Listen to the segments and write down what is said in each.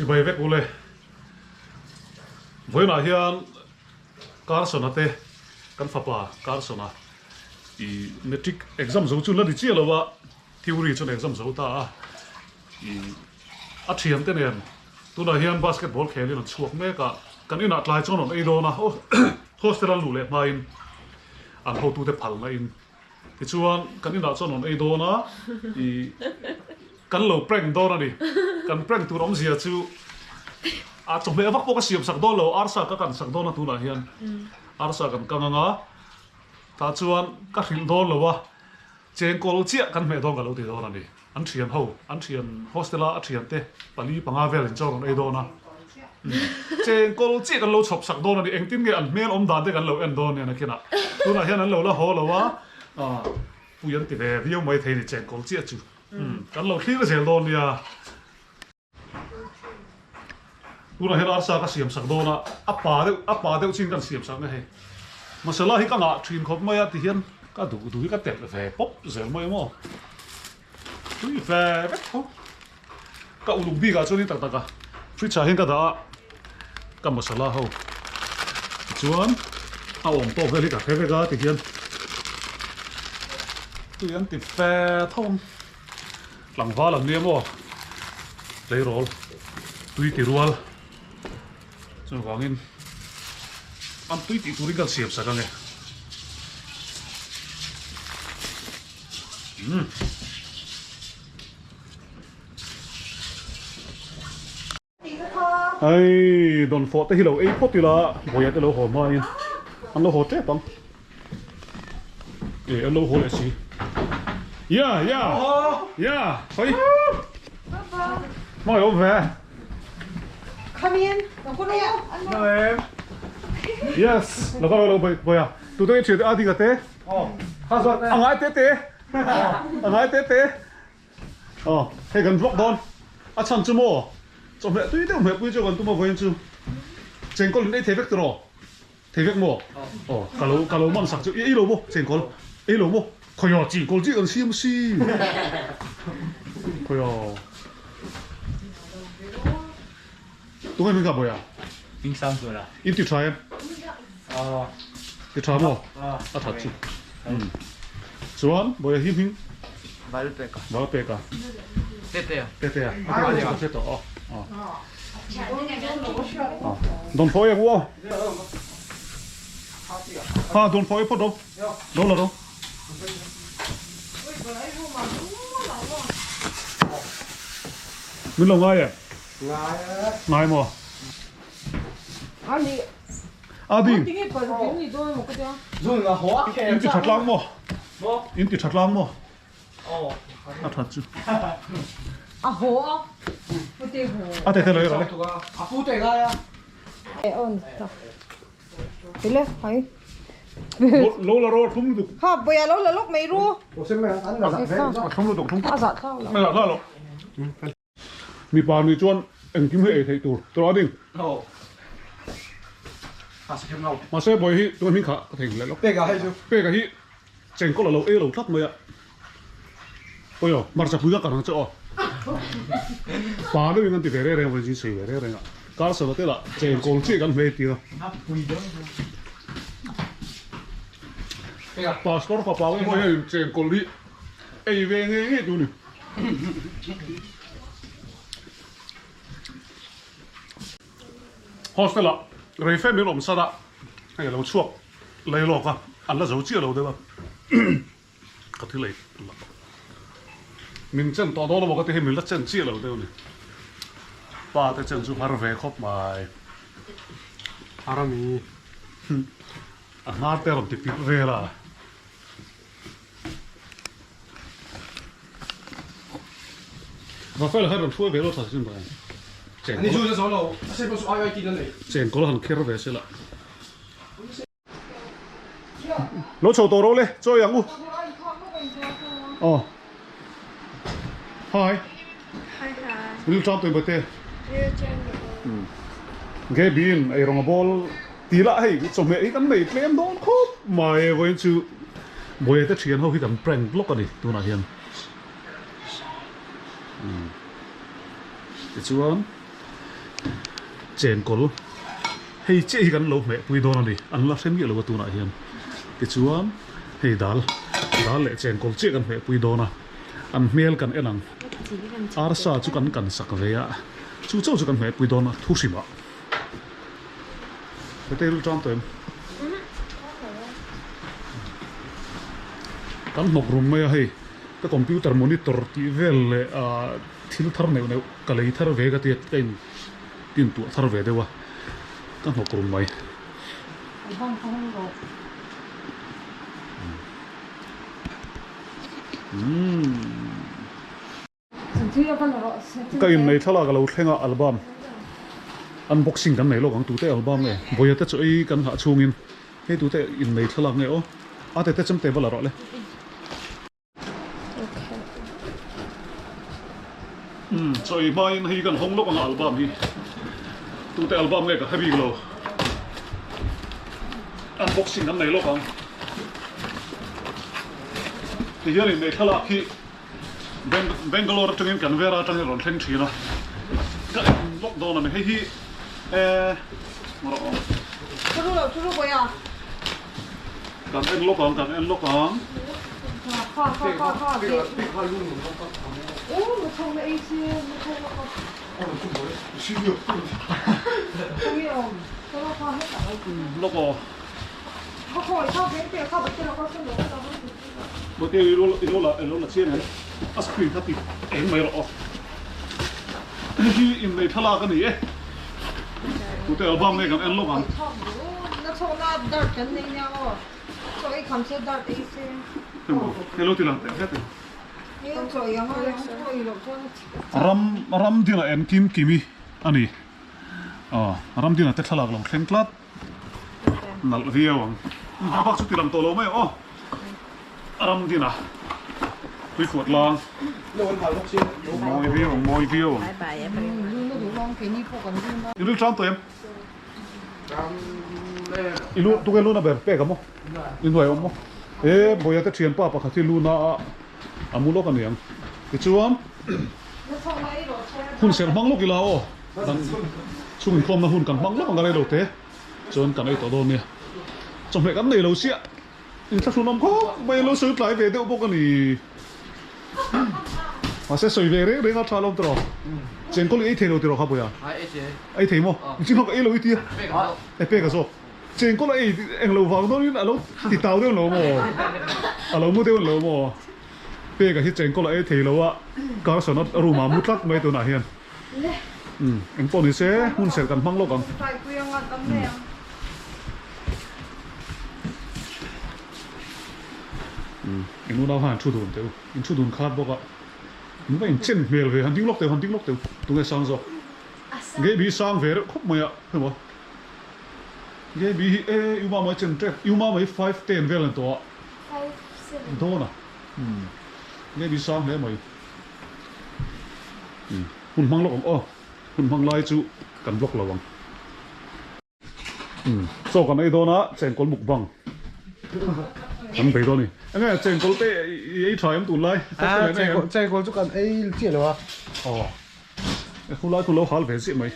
Chibai vek ule. Vawiinah hian Carson-a te kan fapa Carson-a i matric exam zo chu la ni chiah lo a, theory chuan exam zo ta a, i a thiante nen tunah hian basketball khelin an chhuak mek a, kan inah tlai chuan rawn ei dawn a, hostel an luh leh hmain an hotute phalna in Tichuan, kan inah chuan rawn ei dawn a, ih, kan lo prank dawn a ni. Kan prank tur awmzia chu a chawhmeh vak pawh ka siam sak dawn lo, arsa ka kan sak dawn a tunah hian. Arsa kan kang ang a, tah chuan ka hrilh dawn lo a, chengkawl chiah kan hmeh dawn ka lo ti dawn a ni. An thian ho, an thian hostel a a thian te pali panga vel in chaw rawn ei dawn a. Chengkawl chiah kan lo chhawp sak dawn a ni. Engtin nge an hmel awm dan te kan lo en dawn nia nakinah. Tunah hian an lo la haw lo a, pui an ti ve viau mai thei ni chengkawl chiah chu. Kan lo thlir zel dawn nia. Tunah hian arsa ka siam sak dawn a, a pa deuh a pa deuh chin kan siam sak nge hei. Masala hi ka ngah thin khawp mai a ti hian ka duh duh hi ka telh ve pawp zel mai maw. Tui ve vek tho. Ka uluk bik ah chuan in tak tak a fridge ah hian ka dah a ka masala ho tichuan a awm tawk vel hi ka hre vek a ti hian tui an ti fe tho ang. Tlangval an nia maw? Tleirawl tui ti rual chuvangin an tui tih turin kan siam sak ange. Umm. Hei dawnfawh te hi lo ei phawt ila vawiah te lo haw hmain an lo haw tep ang e an lo haw leh si ya ya ya hoi hmai awm ve Come in yes lo ka lo vawiah tute i thian te a ding a te a ngai te te a ngai te te Aw, hei kan vlog dawn. A chhan chu maw? Chawhmeh tui deuh hmeh pui chu kan tum a vawiin chu. Chengkawl in ei thei vek tiraw? Thei vek maw? Aw, ka lo ka lo man sak chu. I ei lo maw chengkawl? Ei lo maw? Khawiaw chengkawl chiah kan siam si. Khawiaw. Tunge hming kha Bawiha? Hming sang zuala. In ti tha em? Aw. Ti tha maw? A that chu. Chuan Bawiha hi hming? Valpeka. Valpeka. Tetea. Tetea. A tetea chu ka hre tawh aw. Aw. Dawn phawi ang u aw. Ha dawn phawi phawt do. Do la do. Min lo ngai em? Ngai maw? A ding. In ti tha tlang maw? In ti tha tlang maw? A that chu. A haw a. A te te lo i rawh le. Tile hai. Lo la ro thlum lutuk. Ha boya lo la lok mai ru. A thlum lutuk thlum. A zah thlau lo. A zah thlau lo. Mipa nih chuan engkim hi ei theih tur tawh a ding. Mahse bawi hi tuna hming kha ka thei leh lawk. Peka hi chengkawl a lo ei lo tlat mai a. Awiaw hmarcha pui ka kar ang che aw. Pa deuhin an ti ve reng reng a vawiin zing sawi ve reng reng a. Carson-a te lah chengkawl chiah kan hmei tir a. Pastor fapa pawh hian chengkawl hi ei ve ngei ngei tur a ni. Hostel ah rei fe min awm sat a, hei a lo chhuak lei lawk a, an la zo chiah lo deuh a, ka thil ei la tawh. Min chen tawh dawn emaw ka ti hi min la chen chiah lo deuh a ni. Pa te chen chu har ve khawp mai. Har a mi. A hnar te a rawn ti pilh vel a. Rafael kha rawn hruai ve lo tha sin bai. Ani chu zo lo, a se pawh chu IIT na nei. Chengkawl han kher ve se la. Lo chho tawh ro le, chawi ang u. Aw. Hi. Hi hi. Ril tram tawih bate. Ril tram tawh. Gaby in ei rawng a bawl ti lah hei chawhmeh hi kan nei tlem dawn khawp mai vawiin chu Bawiha te thian ho hi kan prank lawk a ni tunah hian. Tichuan. Chenkawl hei chiah hi kan lo hmeh pui dawn a ni an la hre miah lo a tunah hian tichuan hei dal dal leh chenkawl chiah kan hmeh pui dawn a an hmel kan en ang arsa chu kan kan sak ve a chu chauh chu kan hmeh pui dawn a thu hrim ah hete hi tan tawh em kan hnawk rum mai a hei ka computer monitor tih vel leh ah thil thar neuh neuh ka lei thar ve ka tia ka in tin tuah thar ve deuh a ka hnawk rum mai. Ka innei thlalak a lo thleng a album unboxing kan nei lawk ang tute album nge vawiin te chu ei kan nghah chhungin hei tute innei thlalak nge aw a tete chemte va la rawh le. Umm chawi hmain hei kan hawng lawk ang a album hi tute album nge ka hre bik lo unboxing kan nei lawk ang tihian innei thlalak hi Bangalore atangin Canberra atangin rawn thleng thin a ka en lawk dawn a ni hei hi eh rawh awm Thuru lo thuru bawi a. Kan en lawk ang kan en lawk ang. Kha kha kha kha ke. U mu chhawng na ei si mu chhawng na kha. Khawnge awm kha kha hetah. Lawk aw. Kha khawi kha veng te kha bate lo kha sawn lo kha. Bawte i lo i lo la i lo la chiang em? A screen kha ti eng mai rawh aw. Hei hi innei thlalak a ni e. Tute album nge kan en lawk ang. Na chhawk na dart kan nei nia aw. Chaw ei kham se dart ei se. Emaw hei lo ti lang teh hlek e. Hei chaw ei ang a chaw ei loh chuan Ram ram dina en kim kimi a ni. Aw ram dina te thlalak lo thleng tlat. Nalh viau ang. A bak chu ti lang tawh lo mai aw. A ram din a tui fuat lang. Mawi viau ang, mawi viau ang. I lu tang tawh em? I lu tunge luna ber pek a maw? I hnuai awm maw? E Bawia te thianpa pakhat hi luna a a mu lawk a ni ang. Tichuan hun serh hmang lawk ila aw. Kan chhung inkhawmna hun kan hmang lawk ang ka rei lo te chuan kan ei tawh dawn nia. Chawhmeh kan nei lo chiah inthlahrun awm khawp mai lo sawi tlai ve deuh bawk a ni. Mahse sawi ve reng reng a tha lo tiraw? Chengkawl i ei thei lo tiraw kha Puia? Ei thei maw? Chin ho ka ei lo i tia. E pek a zawk. Chengkawl a ei eng lo vang dawnin a lo ti tau deuh lo maw? A lo mu deuh lo maw? Peka hi chengkawl a ei thei lo a, Carson a room ah a mu tlat mai tunah hian. Umm eng pawh ni se hmun serh kan hmang lawk ang. Umm eng unau khan an thu dun teh u, in thu dun khat bawk a, in va in chen hmel ve, han ding lawk teh u, han ding lawk teh u, tunge sang zawk? Gaby sang ve reuh khawp mai a, hemaw Gaby hi e U Mama i chen tep, U Mama hi 5'10 vel an tawh a. Dawn a umm Gaby sang hle mai. Hun hmang lawk ang aw, hun hmang lai chu kan block lo ang. Umm chaw kan ei dawn a, chengkawl mukbang kan bei dawn a ni. Enge chengkawl te i ei tha em tunlai? Ah chengkawl chu kan ei chiah lo a. Aw khulai khu lo hal ve chiah mai.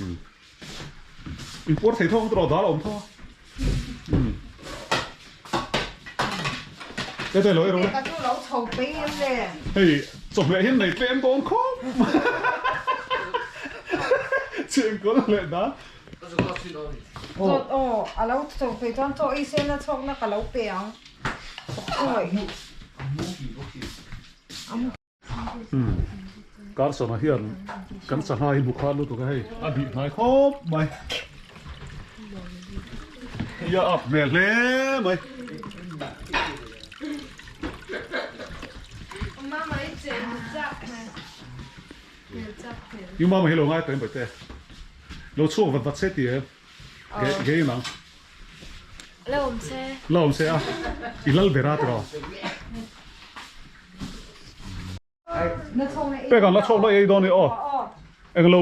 Umm inpuar thei thawk ang tawh dal a awm tho a. Tete lo ero le. Ka chu lo chho pei em le. Hei chawhmeh hian nei tlem dawn khawp. Chengkawl leh dan. Chawt aw a lo chho pei chuan chaw ei sen a chhawk na ka lo pe ang. Awi. Carson-a hian kan sangha hi hmu khan lutuk a hei a bih hnai khawp mai ia ap hmel hle mai. I mama hi lo ngai tawh em bawihte lo chhuak vat vat se ti em ge ge in ang. La awm se. La awm se a i lal ber a tiraw. Pek an la chhawk la ei dawn ni aw. Englo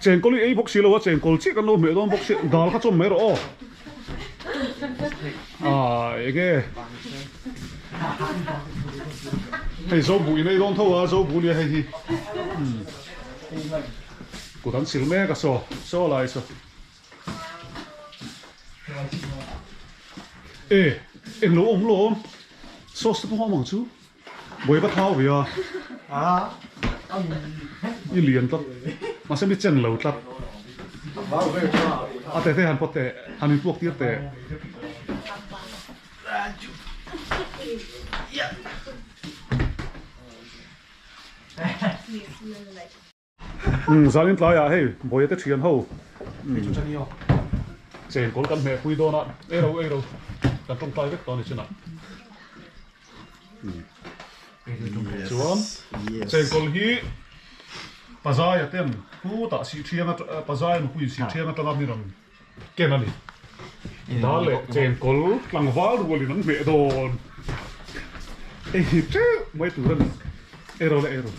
chengkawl i ei bawk si lo a chengkawl chiah kan lo hmeh dawn bawk si dal kha chawm mai rawh aw. Ah enge hei zo buh in ei dawn tho a zo buh nia hei hi. Kut an sil mek a saw, saw lai saw. E, englo awm lo awm. Sauce te pawh a awm ang chu. Buai va thau ve a. I lian tlat. Mahse mi chen lo tlat. A tete han pawt teh, han inpuak tir teh. Zanin tlaiah hei Bawia te thian ho chengkawl kan hmeh pui dawn a, ei ro ei ro kan tawngtai vek tawh a ni chinah. Chuan chengkawl hi Pazaia ten khutah Sihthiang atang Pazaia nupui Sihthiang atanga mi rawn ken a ni. Dal leh chengkawl tlangval rualin an hmeh dawn. Ei teuh mai tur a ni. Ei ro le ei ro.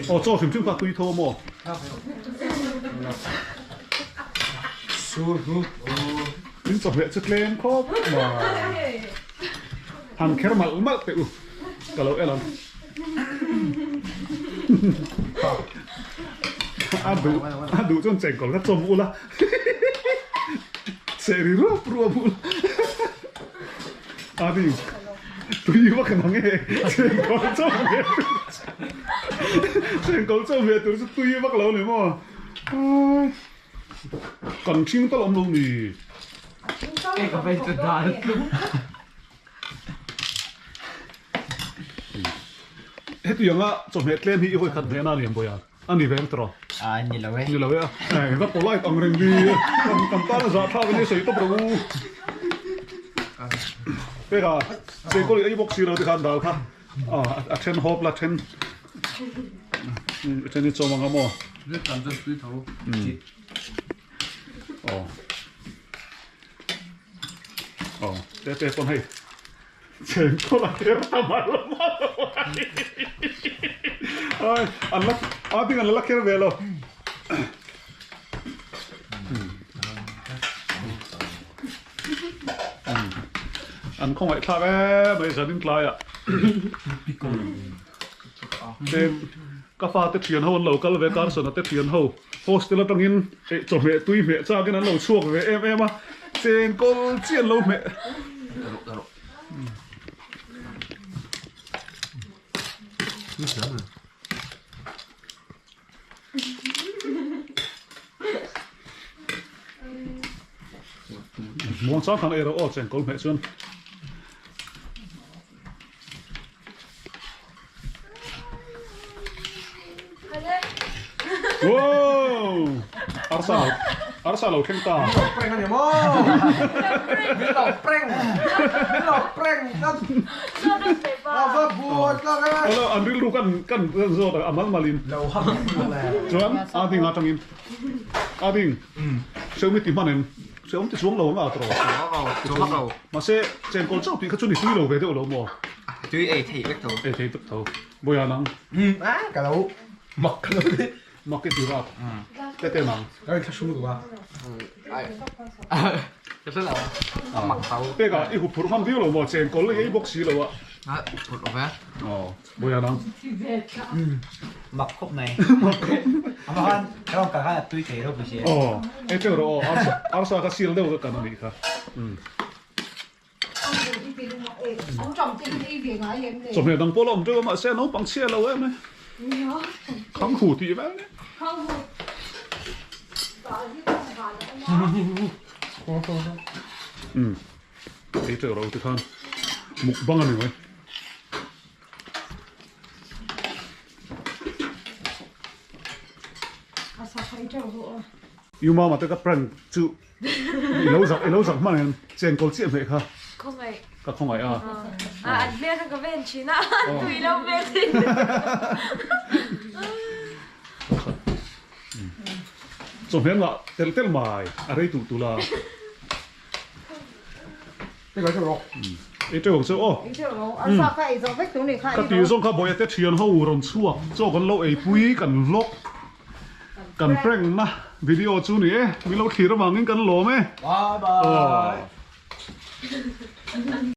Aw chaw hrim hrim kha tui tho maw? In chawhmeh chu tlem khawp mai. Han kher malh malh teh u ka lo en ang. A duh a duh chuan chengkawl kha chawm ula seh ri ruap ruap ula a ni tui vak ang e chengkawl chawm ve chengkawl chawm ve tur chu tui vak lo ni maw kan ṭhing tal awm lo ni. Hetianga chawhmeh tlem hi i hawi khat hnehna a ni ang Bawiha, a ni ve ang tiraw? A ni lo e. Ni lo e a, va polite ang reng hi, kan tan a zahthlak a nia sawi tawp rawh u. Peka, chengkawl i ei bawk si lo tikhan dal kha a then hawp la then, a then i chawm ang a maw? Aw. Aw, te te pawn hei. Chengkawl a kher ta mal mal mai. Ai, an la a ding an la kher ve lo. An khawngaih thlak em mai zanin tlaiah. Te ka fate thian ho an lo kal ve Carson a te thian ho hostel atangin eh chawhmeh tui hmeh chakin an lo chhuak ve em em a chengkawl chi an lo hmeh. Muang chang khan ei rawh aw chengkawl hmeh chuan. Wow! Arsa lo, arsa lo thleng ta. Min lo prank a ni maw? Min lo prank. Min lo prank tlat. A va buai tlak e. Hello, an rilru kan kan zawt a mal malin. Lo hak le. Chuan a ding atangin. A ding. Xiaomi ti hman em? Hrehawm ti chuang lo ang a tawh. Chuang vak lo. Mahse chengkawl chauh tih kha chu ni tui lo ve deuh lo maw? Tui ei thei vek tho. Ei thei vek tho. Bawiha nang. A ka lo mak ka lo ni. Mak i ti rap. Te te nang. Ka in thlahrung duh a. Ka hre lo. A mak tho. Peka i huphurh hman viau lo maw? Chengkawl i ei bawk si lo a. A huphurh lo ve. Aw. Bawiha nang. Mak khawp mai. Mak khawp. Ama khan ka kal khan a tui thei ropui si. Aw, ei teuh rawh aw, arsa arsa kha sil deuh ka kan a nih kha. Chawhmeh dang pawh la awm teuh a mahse a naupang chhia lo em e. Khanghu tih vel nia. Ei teuh rawh tikhan mukbang a ni mai. U mama te ka prank chu i lo zak i lo zak hman em chengkawl chiah hmeh kha Khawngaih. Ka khawngaih a. A an hmel kha ka ven thin a an tui lo hmel thin. Chawhmeh ngah telh telh mai a rei tulh tulh a. Ei teuh ang che aw. Ka tih zawng kha Bawihte thian ho rawn chhuak chaw kan lo eipui kan vlog kan prank na video chu ni e min lo thlir avangin kan lawm e. Bye bye.